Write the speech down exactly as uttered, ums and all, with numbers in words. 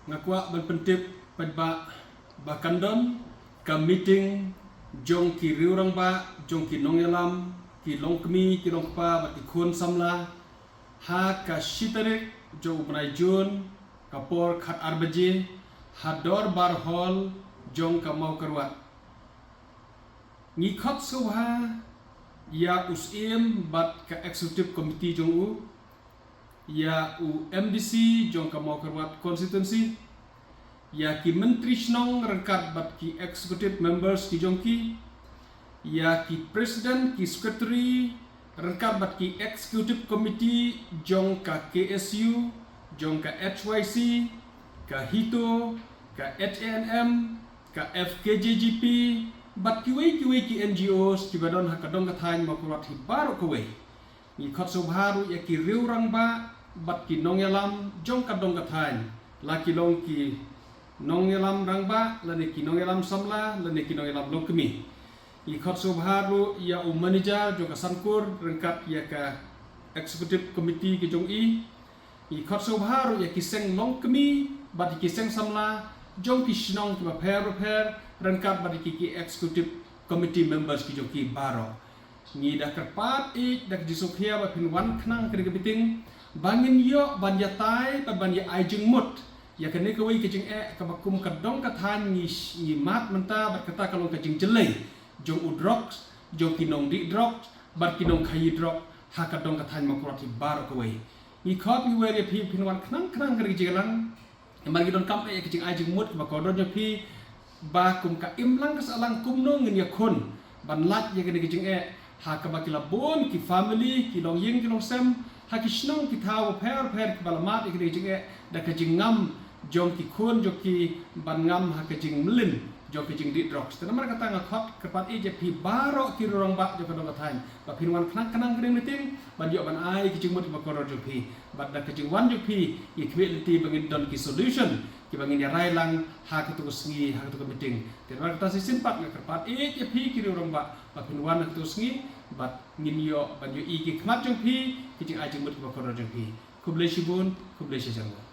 Nga kwah ban pyntip paidbah ba kan don ka meeting jong ki riew rangbah, jong ki nongïalam, ki longkmie, ki longkpa bad ki khun samla ha ka shi tarik jong u bnai Jun, ka por khat ar baje ha Dorbar Hall jong ka Mawkyrwat. Ngi khot sngewbha ïa u Syiem bad ka Executive Committee jong u, ïa u M D C jong ka Mawkyrwat Constituency, ïa ki Myntri Shnong ryngkat bad ki Executive Members ki jong ki, ïa ki President, ki Secretary ryngkat bad ki Executive Committee jong ka K S U, jong ka H Y C, ka HITO, ka H A N M, ka F K J G P, bad kiwei kiwei ki N G Os kiba don ha ka dong ka thaiñ Mawkyrwat hi baroh kawei. Ngi khot sngewbha ruh ïa ki riew rangbah bad ki nongïalam jong ka dong ka thaiñ, la ki long ki nongïalam rangbah lane ki nongïalam samla lane ki nongïalam longkmie. Ngi khot sngewbha ruh ïa u manager jong ka Sankur ryngkat ïa ka Executive Committee ki jong i. Ngi khot sngewbha ruh ïa ki seng longkmie bad ïa ki seng samla jong ki shnong kiba pher bapher ryngkat bad ïa ki, ki Executive Committee Members ki jong ki baroh. Ngi da kyrpad ïeit da ka jingsngewkhia ba phin wan khnang ha kane ka meeting ba ngin ïoh ban ïatai bad ban ïa ai jingmut ïa kane kawei ka jingeh kaba kum ka dong ka thaiñ ngi, ngi mad mynta bad kata ka long ka jingjyllei jong u drugs, jong ki nongdih drugs bad ki nongkhaïi drugs ha ka dong ka thaiñ Mawkyrwat hi baroh kawei. Ngi khot ngi wer ïa phi phin wan khnang khnang ha kane ka jingïalang. Namar ngi donkam eh ïa ka jingai jingmut kaba kordor jong phi ba kum ka imlang ka sahlang kumno ngin ïakhun ban lait ïa kane ka jingeh ha kaba ki la bun ki family, ki longïing ki longsem ha ki shnong ki thaw bapher bapher kiba la mad ïa kane ka jingeh da ka jingngam jong ki khun jong ki ban ngam ha ka jingmlien jong ka jingdih drugs. Te namar kata nga khot kyrpad ïeit ïa phi baroh ki riew rangbah jong ka dong ka thaiñ ba phin wan khnang khnang ha kane ka meeting ban ïoh ban ai ïa ka jingmut kaba kordor jong phi. Bad da ka jingwan jong phi ngi khmih lynti ba ngin don ki solution kiba ngin ïa rai lang ha kato ka sngi, ha kato ka meeting. Te namar kata shisien pat nga kyrpad ïeit ïa phi ki riew rangbah ba phin wan ha kato ka sngi bad ngin ïoh ban ïohi ki khmat jong phi, ki jingai jingmut kiba kordor jong phi. Khublei shibun, khublei shihajar nguh.